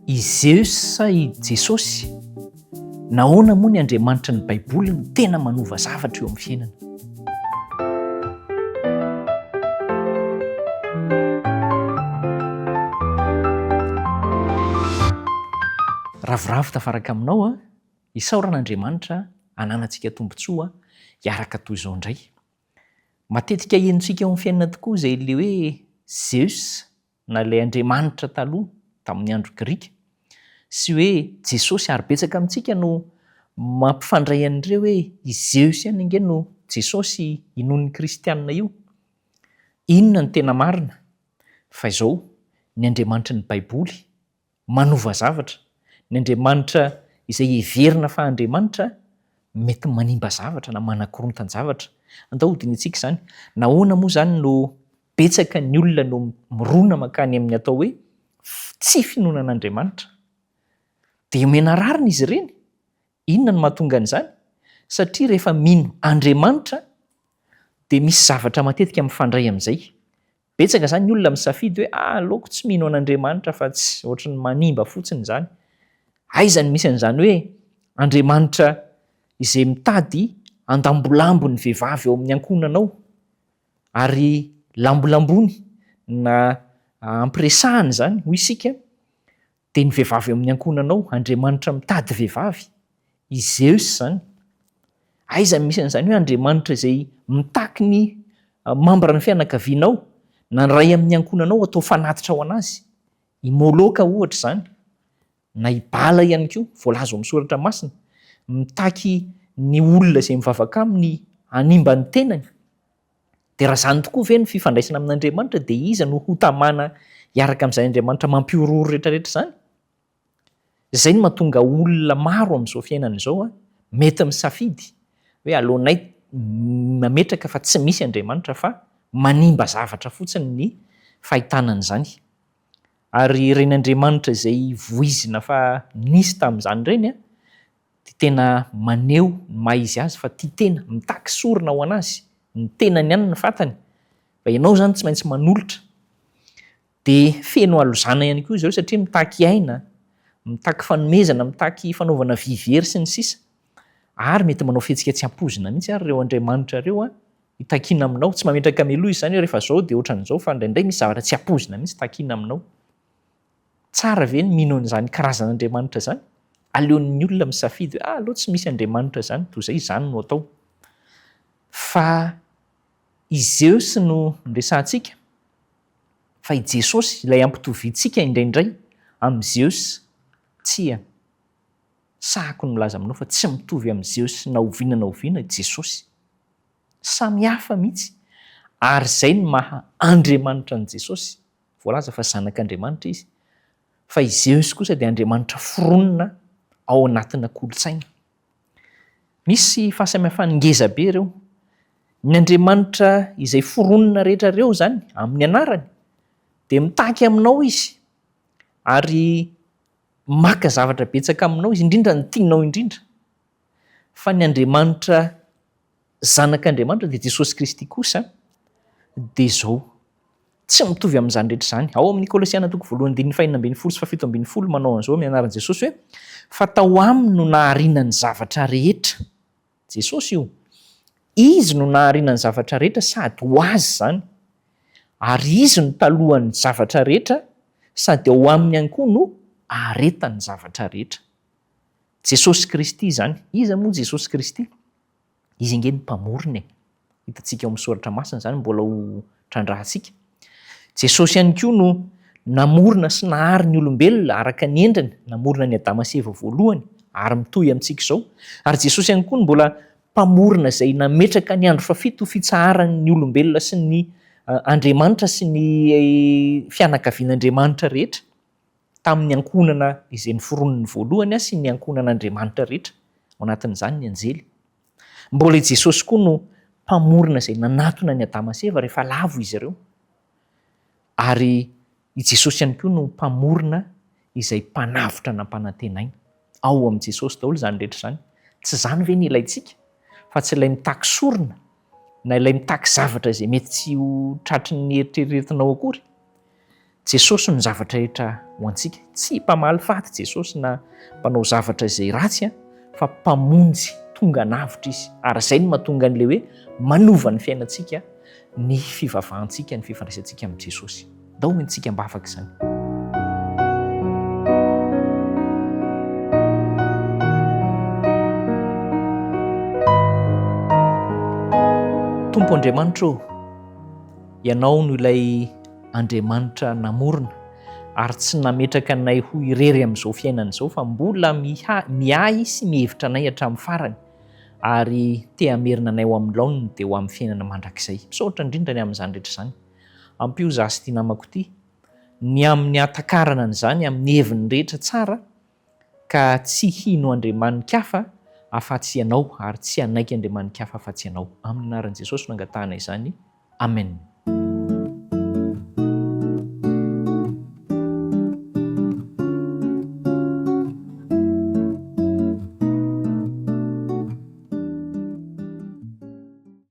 I Zeus sa i Jesosy? Nahoana moa ny Andriamanitry ny Baiboly no tena manova zavatra eo amin'ny fiainana? Ravoravo tafaraka aminao a! Isaorana Andriamanitra ananantsika tombontsoa hiaraka toy izao indray. Matetika henontsika eo amin'ny fiainana tokoa izay ilay hoe Zeus na ilay andriamanitra taloha tamin'ny andro grika, sy hoe Jesosy, ary betsaka amintsika no mampifandray an'ireo hoe i Zeus ihany ange no Jesosy inoan'ny kristianina io. Inona no tena marina? Fa izao, ny Andriamanitry ny Baiboly manova zavatra, ny Andriamanitra izay heverina fa Andriamanitra mety manimba zavatra na manakorontan-javatra. Andao hodinihintsika izany. Nahoana moa izany no betsaka ny olona no mirona mankany amin'ny atao hoe tsy finoana an'Andriamanitra? Dia omena rariny izy ireny. Inona no mahatonga an'izany? Satria rehefa mino Andriamanitra dia misy zavatra matetika mifandray amin'izay. Betsaka izany ny olona misafidy hoe ah aleoko tsy mino an'Andriamanitra fa tsy ohatry ny manimba fotsiny izany. Aiza no misy an'izany hoe Andriamanitra izay mitady handambolambo ny vehivavy ao amin'ny ankohonanao ary lambolambony na ampiresahany izany hoy isika Dia ny vehivavy eo amin'ny ankohonanao, Andriamanitra mitady vehivavy, i Zeus izany. Aiza no misy an'izany hoe Andriamanitra izay mitaky ny mambran'ny fianakavianao na ny ray amin'ny ankohonanao atao fanatitra ho an'azy? I Moloka ohatra izany, na i Bala ihany koa, voalaza ao amin'ny soratra masina, mitaky ny olona izay mivavaka aminy hanimba ny tenany. Dia raha izany tokoa ve ny fifandraisana amin'Andriamanitra dia iza no ho tamana hiaraka amin'izany Andriamanitra mampihorohoro rehetrarehetra izany? Izay no mahatonga olona maro amin'izao fiainana izao mety misafidy hoe aleonay mametraka fa tsy misy Andriamanitra fa manimba zavatra fotsiny ny fahitana an'izany. Ary ireny Andriamanitra izay voizina fa nisy tamin'izany ireny dia tena maneho ny maha izy azy fa tia tena, mitaky sorona ho an'azy, ny tenany ihany no fantany, fa ianao izany tsy maintsy manolotra. Dia feno halozana ihany koa izy ireo satria mitaky aina, mitaky fanomezana, mitaky fanaovana vy very sy ny sisa. Ary mety manao fihetsika tsy ampoizina mihitsy ary ireo andriamanitra ireo hitakiana aminao, tsy mametraka mialoha izy izany hoe rehefa izao dia ohatran'izao fa indraindray misy zavatra tsy ampoizina mihitsy takiana aminao. Tsara ve ny mino an'izany karazan'Andriamanitra izany? Aleon'ny olona misafidy hoe ah aleo tsy misy Andriamanitra izany toy izay izany no atao. Fa i Zeus no noresahantsika, fa i Jesosy ilay ampitoviantsika indraindray amin'i Zeus, tsia. Sahako ny milaza aminao fa tsy mitovy amin'i Zeus na oviana na oviana i Jesosy. Samy hafa mihitsy. Ary izay no maha Andriamanitra an'i Jesosy. Voalaza fa zanak'Andriamanitra izy, fa i Zeus kosa dia andriamanitra foronina ao anatina kolontsaina. Misy fahasamihafany ngeza be ireo. Ny andriamanitra izay foronina rehetra ireo izany, amin'ny anarany, dia mitaky aminao izy, ary maka zavatra betsaka aminao izy, indrindra ny tianao indrindra. Fa ny andriamanitra Zanak'Andriamanitra dia Jesosy Kristy kosa dia izao, tsy mitovy amin'izany rehetra izany. Ao amin'ny Kolosiana toko voalohany andininy fahenina ambin'ny folo sy fahafito ambin'ny folo manao an'izao amin'ny anaran'i Jesosy hoe, Fa tao aminy no nahariana ny zavatra rehetra. Jesosy io. Izy no nahariana ny zavatra rehetra sady ho Azy izany. Ary Izy no talohan'ny zavatra rehetra sady ao aminy ihany koa no aharetan'ny zavatra rehetra. Jesosy Kristy izany. Iza moa Jesosy Kristy? Izy ange no Mpamorona e! Hitantsika ao amin'ny Soratra Masina izany, mbola ho trandrahantsika. Jesosy ihany koa no namorona sy nahary ny olombelona araka ny endriny, namorona an'i Adama sy Eva voalohany, ary mitohy amintsika izao. Ary Jesosy ihany koa no mbola Mpamorona izay nametraka ny andro fahafito ho fitsaharan'ny olombelona sy ny Andriamanitra sy ny fianakavian'Andriamanitra rehetra. tamin'ny ankohonana izay noforoniny voalohany sy ny ankohonan'Andriamanitra rehetra, ao anatin'izany ny anjely. Mbola i Jesosy koa no Mpamorona izay nanatona an'i Adama sy Eva rehefa lavo izy ireo. Ary i Jesosy ihany koa no Mpamorona izay Mpanavotra nampanantenaina. Ao amin'i Jesosy daholo izany rehetra izany. Tsy izany ve no ilaintsika? Fa tsy ilay mitaky sorona na ilay mitaky zavatra izay mety tsy ho tratry ny eritreretinao akory. Jesosy no zavatra rehetra ho antsika. Tsy mpamaly faty Jesosy na mpanao zavatra izay ratsy fa mpamonjy tonga hanavotra izy. Ary izay no mahatonga an'ilay hoe manova ny fiainantsika ny fivavahantsika, ny fifandraisantsika amin'i Jesosy. Ndao hoentintsika am-bavaka izany. Tompo Andriamanitra ô, Ianao no ilay Andriamanitra namorona ary tsy nametraka anay ho irery amin'izao fiainana izao fa mbola miahy sy mihevitra anay hatramin'ny farany ary te hamerina anay ho amin'ny laoniny dia ho amin'ny fiainana mandrakizay. Misaotra indrindra ny amin'izany rehetra izany. Ampio izaho sy ity namako ity ny amin'ny hahatakarana an'izany amin'ny heviny rehetra tsara ka tsy hino andriamani-kafa afa-tsy Ianao ary tsy hanaiky andriamani-kafa afa-tsy Ianao. Amin'ny anaran'i Jesosy no angatahana izany. Amen.